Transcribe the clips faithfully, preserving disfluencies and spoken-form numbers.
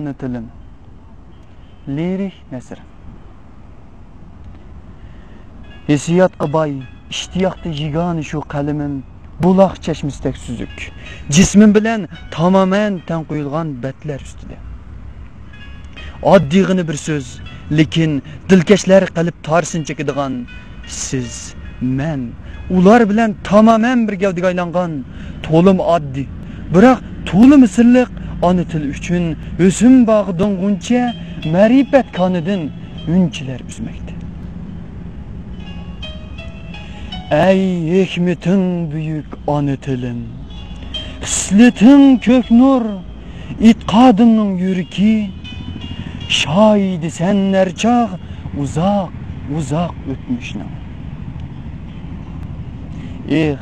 ئانا تىلىم. لىرىك نەسر. ھېسسىياتقا باي، ئىشتىياقتا يېگانە شۇ قەلىمىم، بۇلاق چەشمىسىدەك سۈزۈك. جىسمىم بىلەن تامامەن تەڭ قويۇلغان بەتلەر ئۈستىدە. ئاددىيغىنە بىر سۆز، لېكىن دىلكەشلەر قەلب تارىسىنى چېكىدىغان سىز، مەن، ئۇلار بىلەن تامامەن بىر گەۋدىگە ئايلانغان، تولىمۇ ئاددىي، بىراق تولىمۇ سىرلىق ئانا تىل ئۈچۈن ھۆسن باغ دۇڭغۇنچە مەرىپەت كانىدىن ئۈنچىلەر ئۈزمەكتە. ئەي ھېكمىتىڭ بۈيۈك ئانا تىلىم، خىسلىتىڭ كۆك نۇر، ئېتىقادىمنىڭ يۈرىكى، شاھىدى سەن ھەر چاغ ئۇزاق، ئۇزاق ئۆتمۈشنىڭ. ئېھ،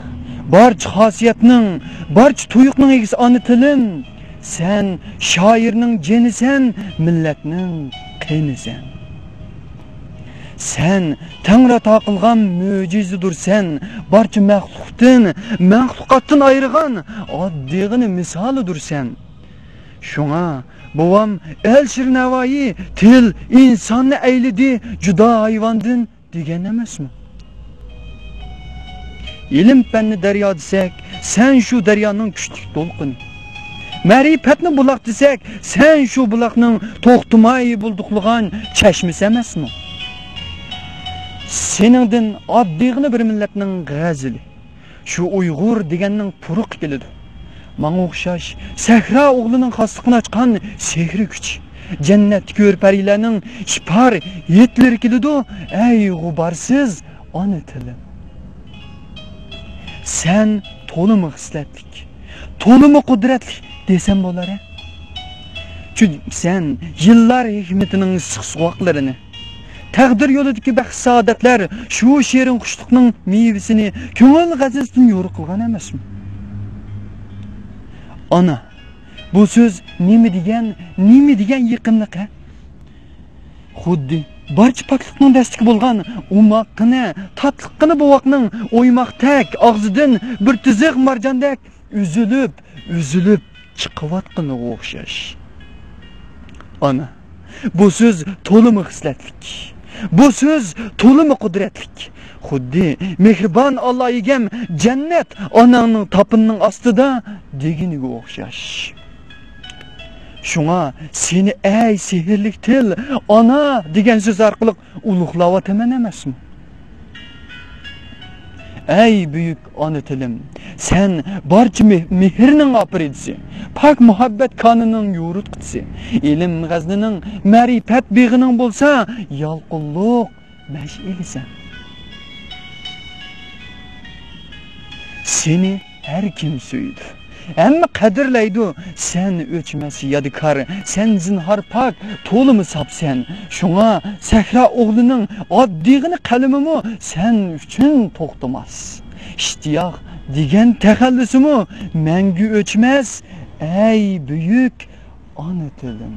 بارچە خاسىيەتنىڭ، بارچە تۇيۇقنىڭ ئىگىسى ئانا تىلىم، سەن شائىرنىڭ جېنىسەن، مىللەتنىڭ قېنىسەن. سەن تەڭرى ئاتا قىلغان مۆجىزىدۇرسەن، بارچە مەخلۇقتىن، مەخلۇقاتتىن ئايرىغان ئاددىيغىنە مىسالىدۇرسەن. شۇڭا بوۋام ئەلىشىر نەۋائىي، «تىل ئىنساننى ئەيلىدى جۇدا ھايۋاندىن» دېگەن ئەمەسمۇ؟ ئىلىم-پەننى دەريا دېسەك، سەن شۇ دەريانىڭ كۈچلۈك دولقۇنى. مەرىپەتنى بۇلاق دېسەك، سەن شۇ بۇلاقنىڭ توختىماي بۇلدۇقلىغان چەشمىسى ئەمەسمۇ؟ سېنىڭدىن ئاددىيغىنە بىر مىللەتنىڭ غەزىلى، شۇ ئۇيغۇر دېگەننىڭ پۇرىقى كېلىدۇ. ماڭا ئوخشاش سەھرا ئوغلىنىڭ خاسلىقىنى ئاچقان سېھرىي كۈچ، جەننەتتىكى ھۆر پەرىلەرنىڭ ئىپار ھىدلىرى كېلىدۇ. ئەي غۇبارسىز ئانا تىلىم! سەن تولىمۇ خىسلەتلىك، تولىمۇ قۇدرەتلىك دېسەم بولار ھە. چۈنكى سەن يىللار ھېكمىتىنىڭ ئىسسىق سوغۇقلىرىنى، تەقدىر يولىدىكى بەخت-سائادەتلەر شۇ شېرىن خۇشلۇقنىڭ مېۋىسىنى كۆڭۈل غەزىزىدىن يورۇق قىلغان ئەمەسمۇ؟ ئانا، بۇ سۆز نېمە دېگەن، نېمە دېگەن يېقىملىق ھە؟ خۇددى بارچە پاكلىقنىڭ دەستىكى بولغان ئوماققىنە، تاتلىققىنە بوۋاقنىڭ ئويماقتەك ئاغزىدىن بىر تىزىق مارجاندەك ئۈزۈلۈپ، ئۈزۈلۈپ چىقىۋاتقىنىغا ئوخشاش. ئانا، بۇ سۆز تولىمۇ خىسلەتلىك. بۇ سۆز تولىمۇ قۇدرەتلىك. خۇددى مېھرىبان ئاللا ئىگەم جەننەت ئاناڭنىڭ تاپىنىنىڭ ئاستىدا دېگىنىگە ئوخشاش. شۇڭا سېنى ئەي سېھىرلىك تىل، ئانا دېگەن سۆز ئارقىلىق ئۇلۇغلاۋاتىمەن ئەمەسمۇ؟ ئەي بۈيۈك ئانا تىلىم، سەن بارچە مې-، مېھىرنىڭ ئاپىرىدىسى، پاك مۇھەببەت كانىنىڭ يورۇتقۇچىسى، ئىلىم غەزنىنىڭ، مەرىپەت بېغىنىڭ بولسا يالقۇنلۇق مەشئىلىسەن. سېنى ھەر كىم سۆيىدۇ، ھەممە قەدىرلەيدۇ. سەن ئۆچمەس يادىكار، سەن زىنھار پاك، تولىمۇ ساپسەن. شۇڭا سەھرا ئوغلىنىڭ ئاددىيغىنە قەلىمىمۇ سەن ئۈچۈن توختىماس. ئىشتىياق دېگەن تەخەللۇسىمۇ مەڭگۈ ئۆچمەس، ئەي بۈيۈك ئانا تىلىم.